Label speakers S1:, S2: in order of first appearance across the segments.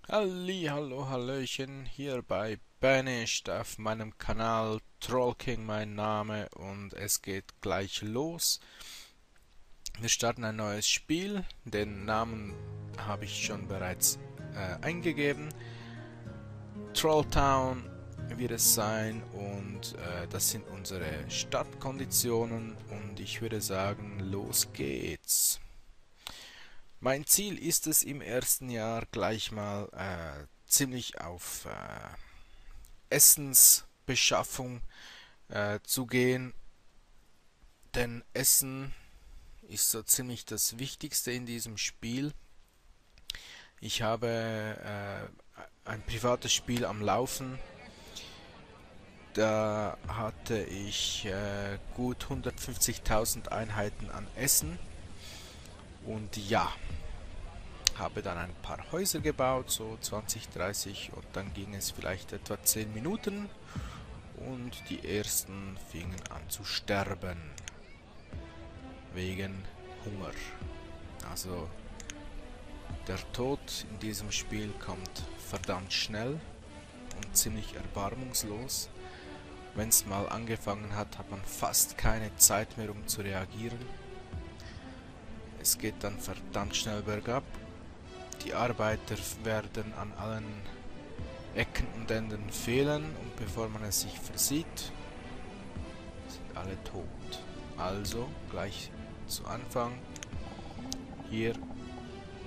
S1: Hallo, Hallöchen, hier bei Banished auf meinem Kanal Troll King mein Name und es geht gleich los. Wir starten ein neues Spiel, den Namen habe ich schon bereits eingegeben. Troll Town wird es sein und das sind unsere Startkonditionen und ich würde sagen, los geht's. Mein Ziel ist es im ersten Jahr gleich mal ziemlich auf Essensbeschaffung zu gehen, denn Essen ist so ziemlich das Wichtigste in diesem Spiel. Ich habe ein privates Spiel am Laufen, da hatte ich gut 150.000 Einheiten an Essen und ja, habe dann ein paar Häuser gebaut, so 20, 30 und dann ging es vielleicht etwa 10 Minuten und die ersten fingen an zu sterben wegen Hunger. Also der Tod in diesem Spiel kommt verdammt schnell und ziemlich erbarmungslos. Wenn es mal angefangen hat, hat man fast keine Zeit mehr, um zu reagieren. Es geht dann verdammt schnell bergab. Die Arbeiter werden an allen Ecken und Enden fehlen und bevor man es sich versieht, sind alle tot. Also gleich zu Anfang hier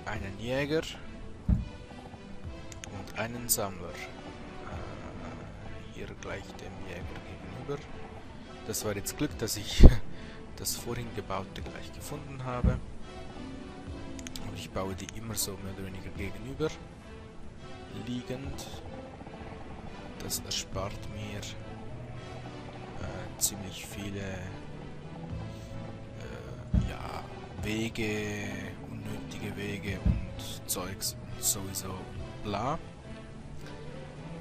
S1: einen Jäger und einen Sammler. Hier gleich dem Jäger gegenüber. Das war jetzt Glück, dass ich das vorhin gebaute gleich gefunden habe. Und ich baue die immer so mehr oder weniger gegenüber liegend. Das erspart mir ziemlich viele ja, Wege, unnötige Wege und Zeugs und sowieso bla.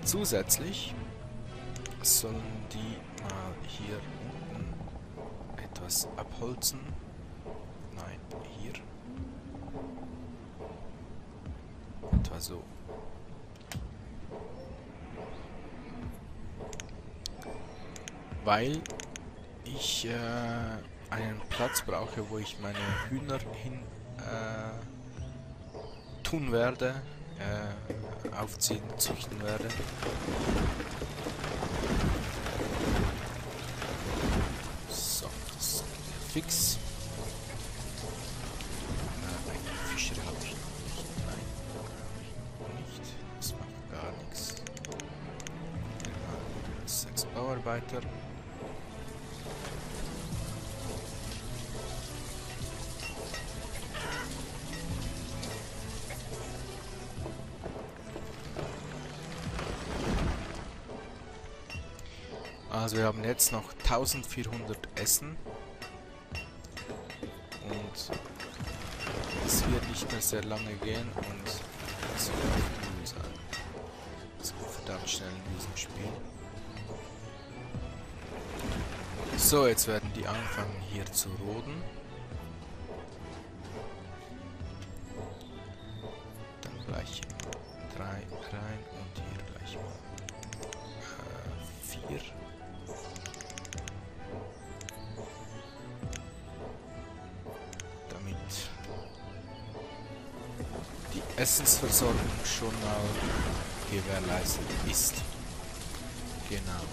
S1: Zusätzlich sollen die mal hier unten etwas abholzen. Nein, hier. Etwa so. Weil ich einen Platz brauche, wo ich meine Hühner hin tun werde, aufziehen, züchten werde. So, das geht fix. Einen Fischer habe ich noch nicht. Nein, habe ich noch nicht. Das macht gar nichts. Genau, 6 Bauarbeiter. Also wir haben jetzt noch 1400 Essen und es wird nicht mehr sehr lange gehen und es wird auf Null sein. Es geht verdammt schnell in diesem Spiel. So, jetzt werden die anfangen hier zu roden. Dann gleich 3 rein und hier gleich mal 4. Damit die Essensversorgung schon mal gewährleistet ist. Genau.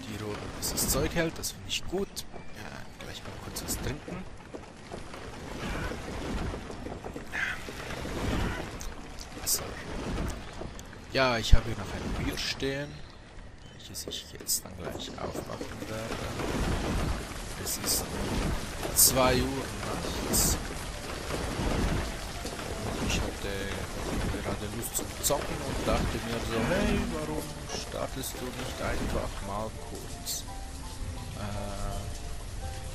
S1: Die roten, bis das Zeug hält, das finde ich gut. Ja, gleich mal kurz was trinken. So. Ja, ich habe hier noch ein Bier stehen, welches ich jetzt dann gleich aufmachen werde. Es ist 2 Uhr nachts. Ich hatte gerade Lust zum Zocken und dachte mir so, hey, warum startest du nicht einfach mal kurz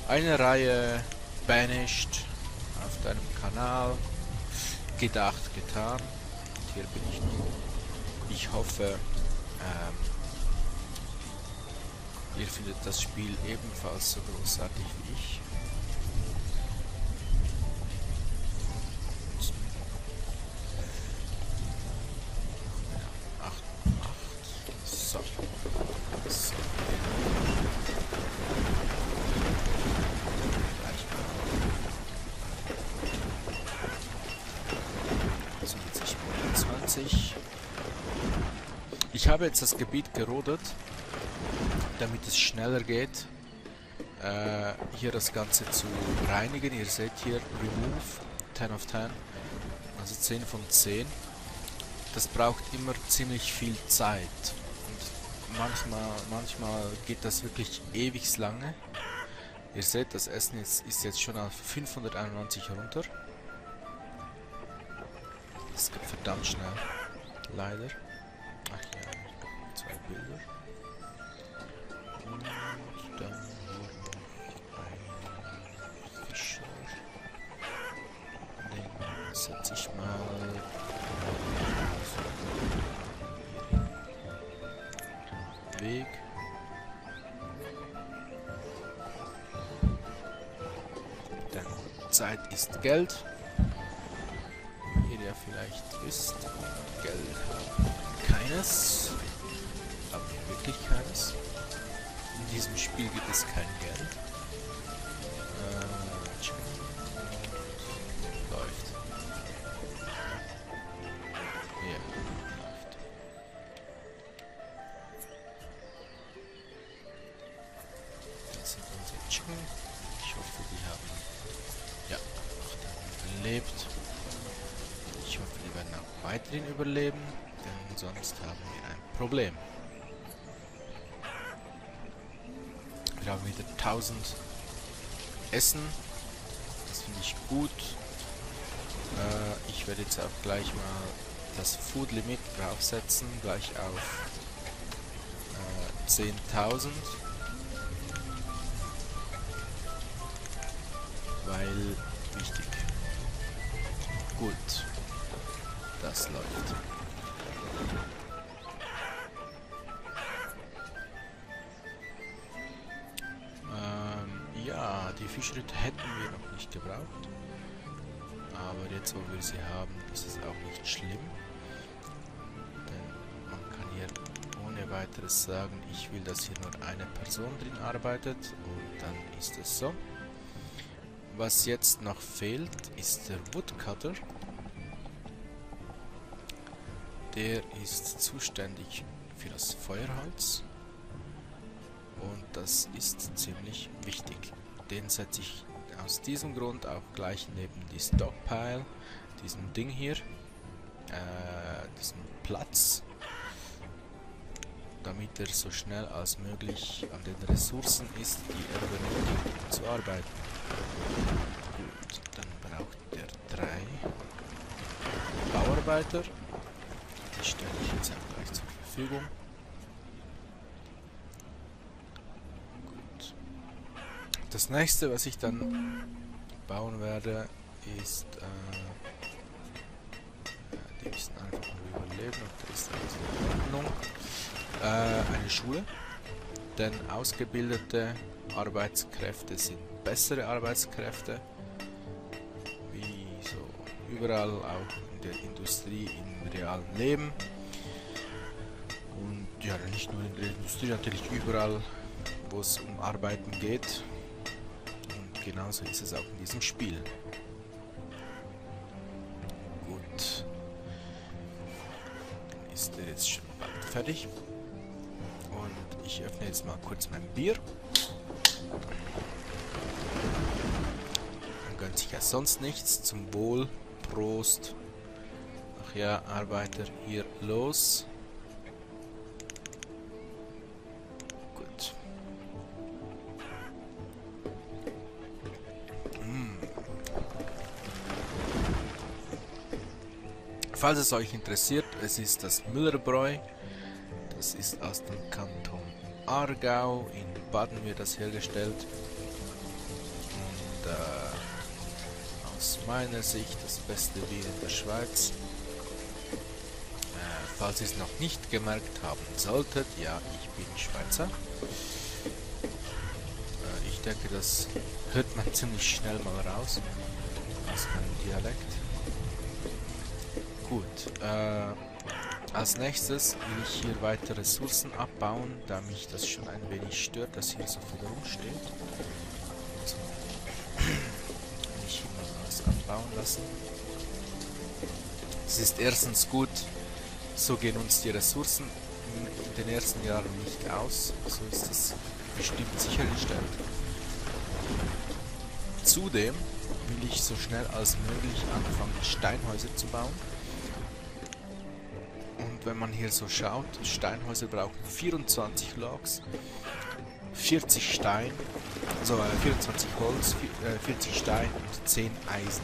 S1: eine Reihe Banished auf deinem Kanal? Gedacht, getan. Und hier bin ich nun. Ich hoffe, ihr findet das Spiel ebenfalls so großartig wie ich. habe jetzt das Gebiet gerodet, damit es schneller geht, hier das Ganze zu reinigen. Ihr seht hier Remove 10 of 10, also 10 von 10. Das braucht immer ziemlich viel Zeit und manchmal geht das wirklich ewig lange. Ihr seht, das Essen ist jetzt schon auf 591 runter. Das geht verdammt schnell, leider. Ach ja, 2 Bilder. Und dann ein Fischer. Den setze ich mal auf den Weg. Denn Zeit ist Geld. Wie ihr ja vielleicht wisst, Geld keines, aber wirklich keines. In diesem Spiel gibt es kein Geld. Läuft. Ja, läuft. Das sind unsere Chicken. Ich hoffe, die haben ja noch überlebt. Ich hoffe, die werden auch weiterhin überleben, denn sonst haben wir ein Problem. Wir haben wieder 1000 Essen. Das finde ich gut. Ich werde jetzt auch gleich mal das Food Limit draufsetzen, gleich auf 10.000. Weil wichtig. Gut. Das läuft. Ja, die Fischritte hätten wir noch nicht gebraucht. Aber jetzt, wo wir sie haben, ist es auch nicht schlimm. Denn man kann hier ohne weiteres sagen, ich will, dass hier nur eine Person drin arbeitet. Und dann ist es so. Was jetzt noch fehlt, ist der Woodcutter. Der ist zuständig für das Feuerholz. Und das ist ziemlich wichtig. Den setze ich aus diesem Grund auch gleich neben die Stockpile, diesem Ding hier, diesem Platz, damit er so schnell als möglich an den Ressourcen ist, die er benötigt, um zu arbeiten. Gut, dann braucht er 3 Bauarbeiter. Die stelle ich jetzt auch gleich zur Verfügung. Das nächste, was ich dann bauen werde, ist die müssen einfach nur überleben und das ist alles in Ordnung. Eine Schule, denn ausgebildete Arbeitskräfte sind bessere Arbeitskräfte, wie so überall, auch in der Industrie, im realen Leben. Und ja, nicht nur in der Industrie, natürlich überall, wo es um Arbeiten geht. Genauso ist es auch in diesem Spiel. Gut. Dann ist er jetzt schon bald fertig. Und ich öffne jetzt mal kurz mein Bier. Man gönnt sich ja sonst nichts. Zum Wohl. Prost. Ach ja, Arbeiter, hier los. Falls es euch interessiert, es ist das Müllerbräu. Das ist aus dem Kanton Aargau. In Baden wird das hergestellt. Und aus meiner Sicht das beste Bier in der Schweiz. Falls ihr es noch nicht gemerkt haben solltet, ja, ich bin Schweizer. Ich denke, das hört man ziemlich schnell mal raus aus meinem Dialekt. Gut, als nächstes will ich hier weitere Ressourcen abbauen, da mich das schon ein wenig stört, dass hier so viel rumsteht. Also, will ich hier mal was abbauen lassen. Es ist erstens gut, so gehen uns die Ressourcen in den ersten Jahren nicht aus, so ist es bestimmt sichergestellt. Zudem will ich so schnell als möglich anfangen, Steinhäuser zu bauen. Und wenn man hier so schaut, Steinhäuser brauchen 24 Logs, 40 Stein, also 24 Holz, 40 Stein und 10 Eisen.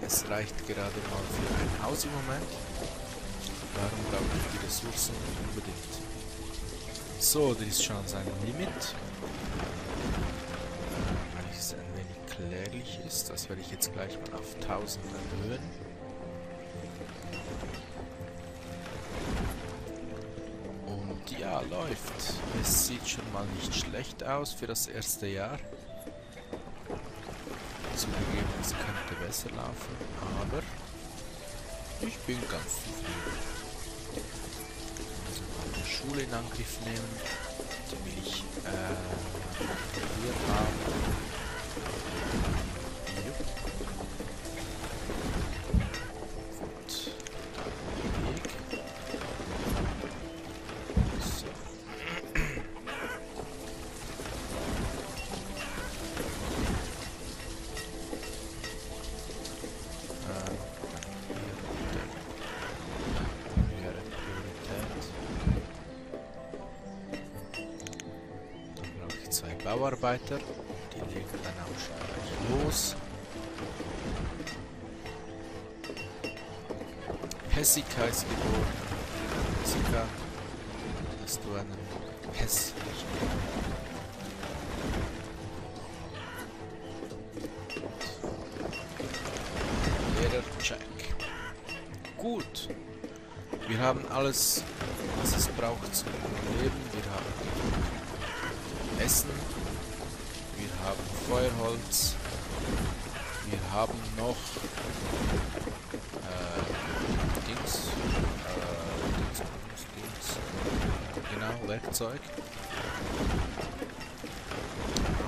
S1: Es reicht gerade mal für ein Haus im Moment. Darum brauche ich die Ressourcen unbedingt. So, das ist schon an seinem Limit. Wenn es ein wenig kläglich ist, das werde ich jetzt gleich mal auf 1000 erhöhen. Und ja, läuft. Es sieht schon mal nicht schlecht aus für das erste Jahr. Zugegeben, es könnte besser laufen, aber ich bin ganz zufrieden. Also mal die Schule in Angriff nehmen, die will ich hier haben. Jupp. Gut, dann Weg. So. Bauarbeiter, die legen dann auch schon gleich los. Hessika ist geboren. Hessika, hast du einen hässlichen Lehrer Check. Gut. Wir haben alles, was es braucht zum Überleben. Wir haben Essen. Wir haben Feuerholz. Wir haben noch Dings. Genau, Werkzeug.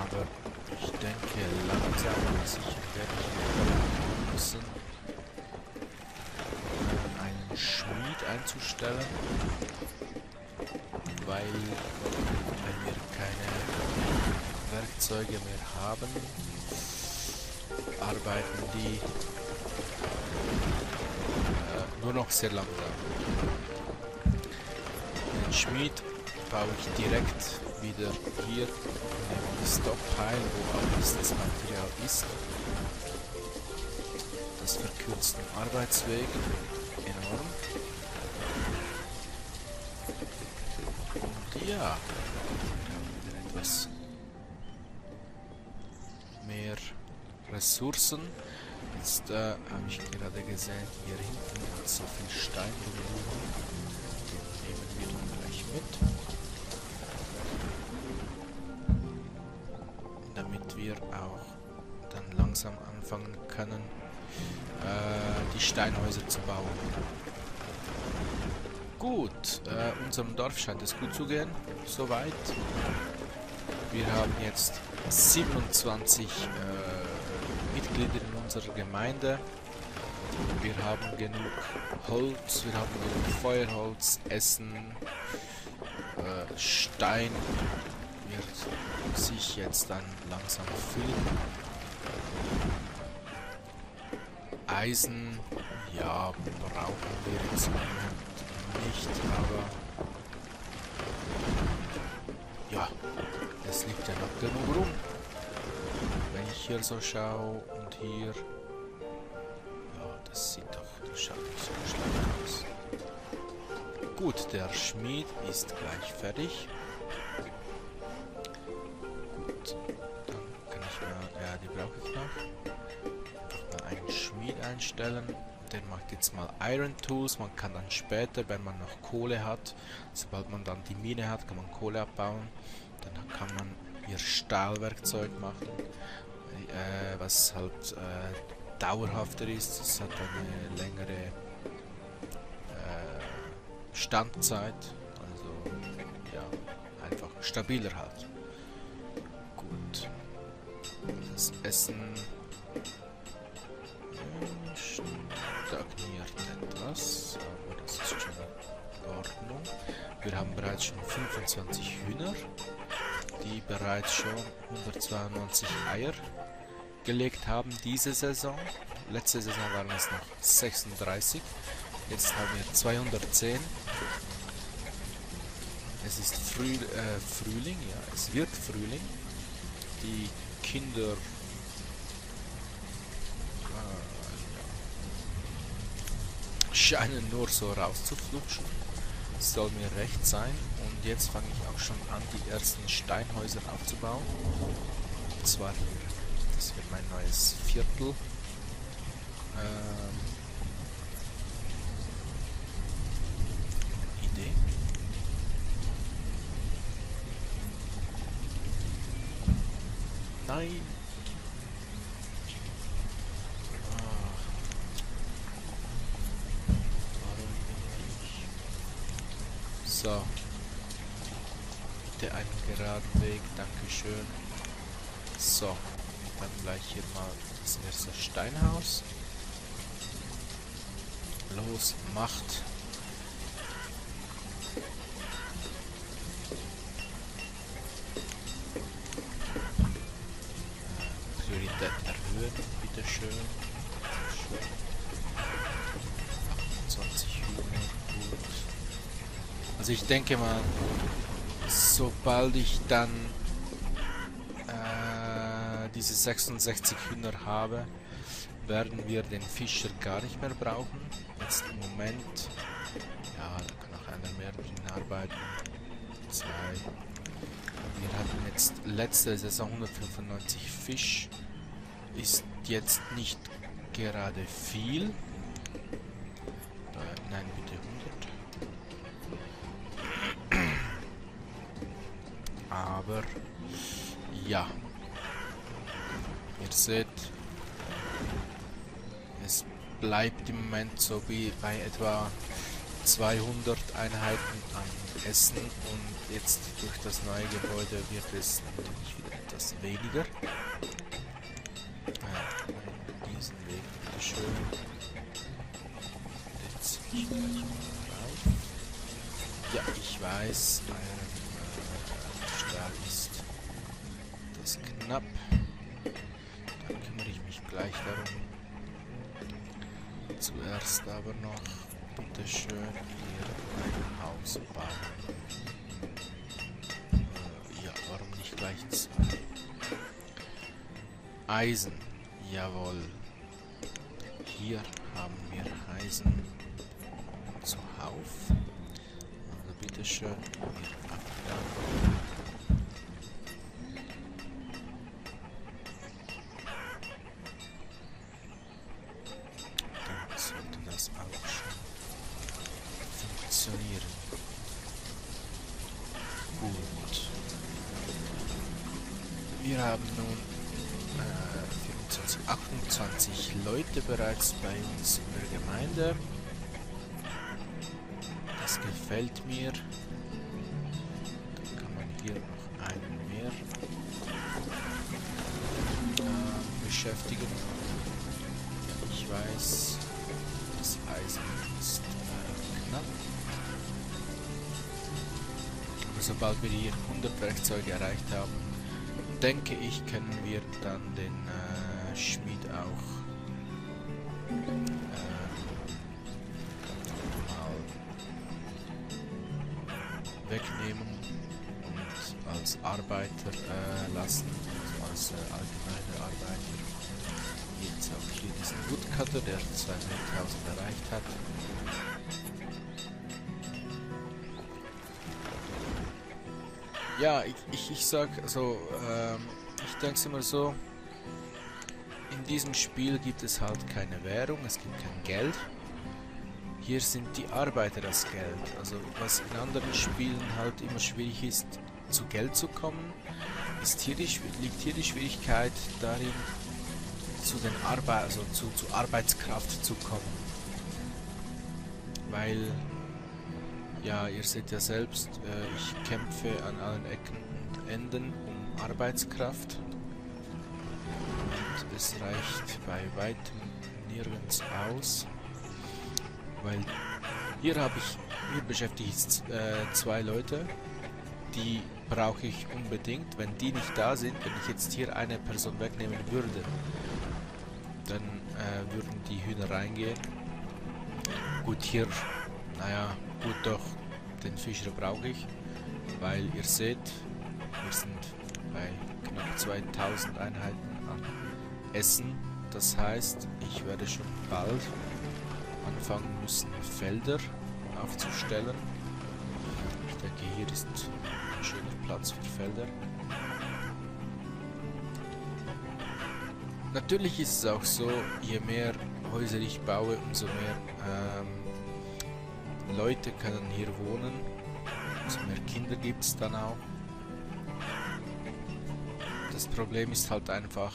S1: Aber ich denke, langsam und sicher werde ich müssen, einen Schmied einzustellen, weil wir keine Werkzeuge mehr haben, arbeiten die nur noch sehr langsam. Den Schmied baue ich direkt wieder hier in den Stockpile, wo auch das Material ist. Das verkürzt den Arbeitsweg enorm. Und ja, wir haben wieder etwas mehr Ressourcen. Jetzt habe ich gerade gesehen, hier hinten hat so viel Stein rumliegen. Den nehmen wir dann gleich mit. Damit wir auch dann langsam anfangen können, die Steinhäuser zu bauen. Gut, unserem Dorf scheint es gut zu gehen, soweit. Wir haben jetzt 27 Mitglieder in unserer Gemeinde. Wir haben genug Holz, wir haben genug Feuerholz, Essen, Stein wird sich jetzt dann langsam füllen. Eisen, ja, brauchen wir jetzt im Moment nicht, aber ja, es liegt ja noch genug rum. Wenn ich hier so schaue und hier, ja, das schaut nicht so schlecht aus. Gut, der Schmied ist gleich fertig. Gut, dann kann ich mal, ja, die brauche ich noch. Mal einen Schmied einstellen. Der macht jetzt mal Iron Tools. Man kann dann später, wenn man noch Kohle hat, sobald man dann die Mine hat, kann man Kohle abbauen. Dann kann man hier Stahlwerkzeug machen, was halt dauerhafter ist. Es hat eine längere Standzeit, also ja, einfach stabiler halt. Gut, das Essen stagniert etwas, aber das ist schon Ordnung. Wir haben bereits schon 25 Hühner, die bereits schon 192 Eier gelegt haben diese Saison. Letzte Saison waren es noch 36. Jetzt haben wir 210. Es ist Frühling, ja, es wird Frühling. Die Kinder scheinen nur so rauszuflutschen. Das soll mir recht sein. Und jetzt fange ich auch schon an, die ersten Steinhäuser aufzubauen. Und zwar hier. Das wird mein neues Viertel. Idee. Nein. So. Bitte einen geraden Weg, dankeschön. So. Dann gleich hier mal das erste Steinhaus. Los, macht. Priorität erhöhen, bitteschön. 28 Hühner, gut. Also ich denke mal, sobald ich dann diese 66 Hühner habe, werden wir den Fischer gar nicht mehr brauchen. Jetzt im Moment, ja, da kann auch einer mehr drin arbeiten. 2. Wir hatten jetzt letzte Saison 195 Fisch. Ist jetzt nicht gerade viel. Nein, bitte 100. Aber ja. Ihr seht, es bleibt im Moment so wie bei etwa 200 Einheiten an Essen und jetzt durch das neue Gebäude wird es natürlich wieder etwas weniger. Diesen Weg bitte schön. Jetzt ich gleich mal drauf. Ja, ich weiß, Stahl ist das knapp. Dann kümmere ich mich gleich darum. Zuerst aber noch, bitteschön, hier ein Haus bauen. Ja, warum nicht gleich 2? Eisen, jawohl. Hier haben wir Eisen zuhauf. Also bitteschön, hier abbauen. Gut. Wir haben nun 28 Leute bereits bei uns in der Gemeinde. Das gefällt mir. Dann kann man hier noch einen mehr beschäftigen. Ich weiß, das Eisen ist knapp. Sobald wir hier 100 Werkzeuge erreicht haben, denke ich, können wir dann den Schmied auch mal wegnehmen und als Arbeiter lassen, also als allgemeiner Arbeiter. Jetzt auch hier diesen Woodcutter, der 200.000 erreicht hat. Ja, ich sag, also, ich denke es immer so, in diesem Spiel gibt es halt keine Währung, es gibt kein Geld. Hier sind die Arbeiter das Geld. Also was in anderen Spielen halt immer schwierig ist, zu Geld zu kommen, liegt hier die Schwierigkeit darin, zu den zu Arbeitskraft zu kommen. Weil, ja, ihr seht ja selbst, ich kämpfe an allen Ecken und Enden um Arbeitskraft. Und es reicht bei weitem nirgends aus, weil Hier beschäftige ich zwei Leute, die brauche ich unbedingt. Wenn die nicht da sind, wenn ich jetzt hier eine Person wegnehmen würde, dann würden die Hühner reingehen. Gut, hier, naja, gut doch, den Fischer brauche ich, weil ihr seht, wir sind bei knapp 2000 Einheiten an Essen. Das heißt, ich werde schon bald anfangen müssen, Felder aufzustellen. Ich denke, hier ist ein schöner Platz für Felder. Natürlich ist es auch so, je mehr Häuser ich baue, umso mehr Leute können hier wohnen, umso mehr Kinder gibt es dann auch. Das Problem ist halt einfach,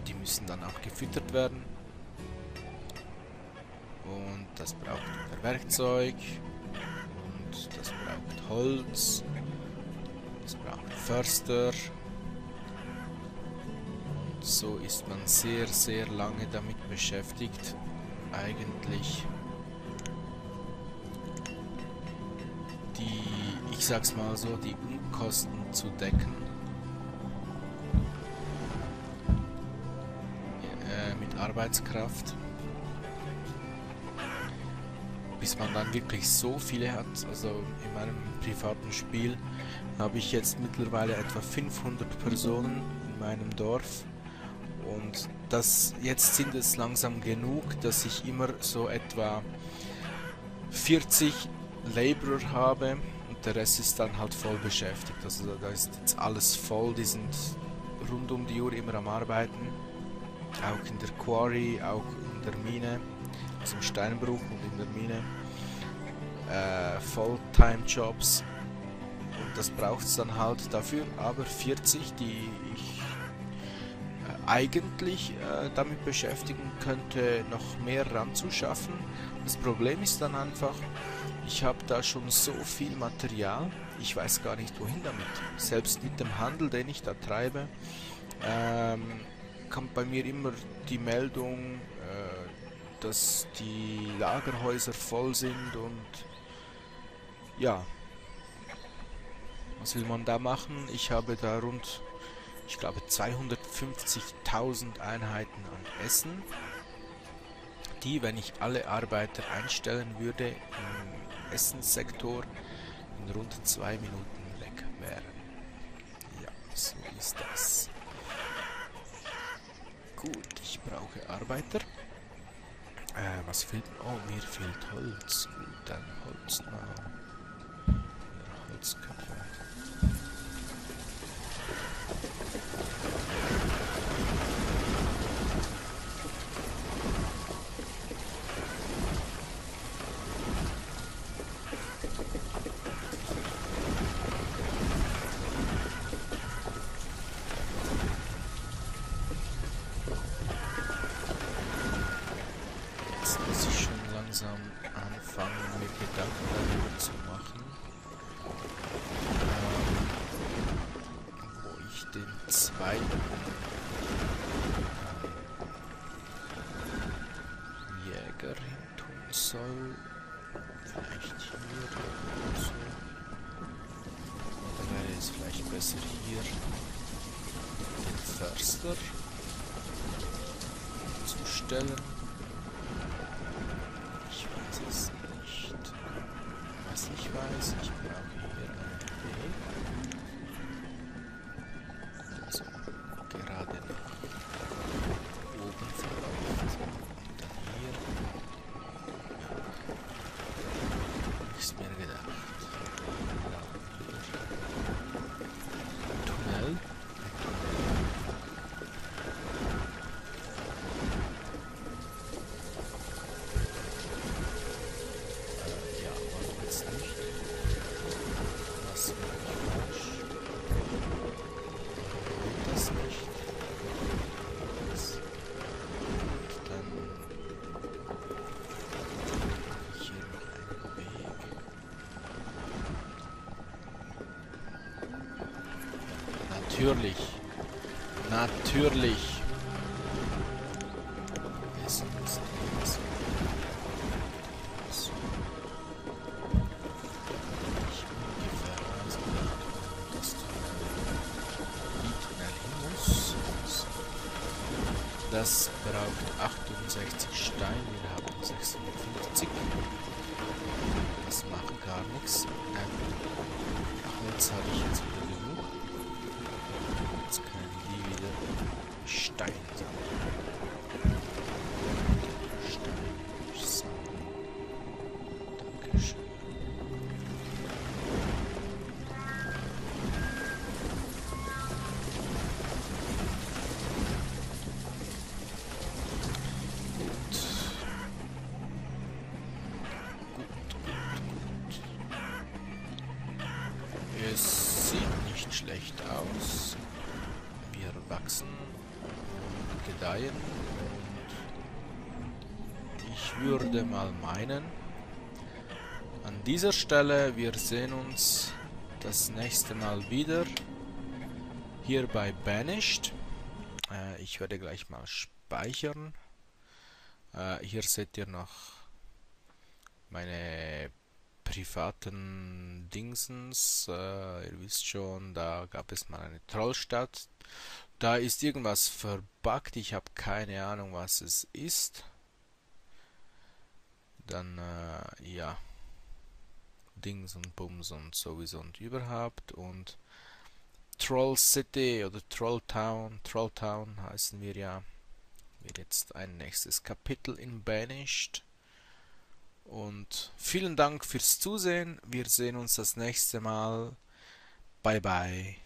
S1: die müssen dann auch gefüttert werden und das braucht wieder Werkzeug und das braucht Holz, das braucht Förster und so ist man sehr, sehr lange damit beschäftigt, eigentlich ich sag's mal so, die Unkosten zu decken. Mit Arbeitskraft. Bis man dann wirklich so viele hat. Also in meinem privaten Spiel habe ich jetzt mittlerweile etwa 500 Personen in meinem Dorf. Und jetzt sind es langsam genug, dass ich immer so etwa 40 Laborer habe. Der Rest ist dann halt voll beschäftigt, also da ist jetzt alles voll, die sind rund um die Uhr immer am Arbeiten, auch in der Quarry, auch in der Mine, also im Steinbruch und in der Mine, Fulltime-Jobs und das braucht es dann halt dafür, aber 40, die ich eigentlich damit beschäftigen könnte, noch mehr ranzuschaffen. Das Problem ist dann einfach, ich habe da schon so viel Material, ich weiß gar nicht wohin damit. Selbst mit dem Handel, den ich da treibe, kommt bei mir immer die Meldung, dass die Lagerhäuser voll sind und ja, was will man da machen? Ich habe da rund, ich glaube 250.000 Einheiten an Essen, die, wenn ich alle Arbeiter einstellen würde, im Essenssektor in rund 2 Minuten weg wären. Ja, so ist das. Gut, ich brauche Arbeiter. Was fehlt? Oh, mir fehlt Holz. Gut, dann Holz noch. Holzköpfe. Anfangen, mir Gedanken darüber zu machen, wo ich den zweiten Jäger hin tun soll. Vielleicht hier oder so. Oder wäre es vielleicht besser hier den Förster zu stellen. Ich weiß, ich brauche hier einen Weg. Also gerade nach oben verläuft. Und dann hier. Ja. Ist mir gedacht. Tunnel. Natürlich. Natürlich. Es ist Das braucht 68 Steine, wir haben 650. Das macht gar nichts. Holz habe ich jetzt wieder genug. Jetzt können die wieder Stein sammeln. Stein sammeln. Dankeschön. Es sieht nicht schlecht aus. Wir wachsen und gedeihen. Und ich würde mal meinen, an dieser Stelle, wir sehen uns das nächste Mal wieder hier bei Banished. Ich werde gleich mal speichern. Hier seht ihr noch meine privaten Dingsens. Ihr wisst schon, da gab es mal eine Trollstadt. Da ist irgendwas verbuggt. Ich habe keine Ahnung, was es ist. Dann, ja. Dings und Bums und sowieso und überhaupt. Und Troll City oder Trolltown heißen wir ja. Wird jetzt ein nächstes Kapitel in Banished. Und vielen Dank fürs Zusehen. Wir sehen uns das nächste Mal. Bye bye.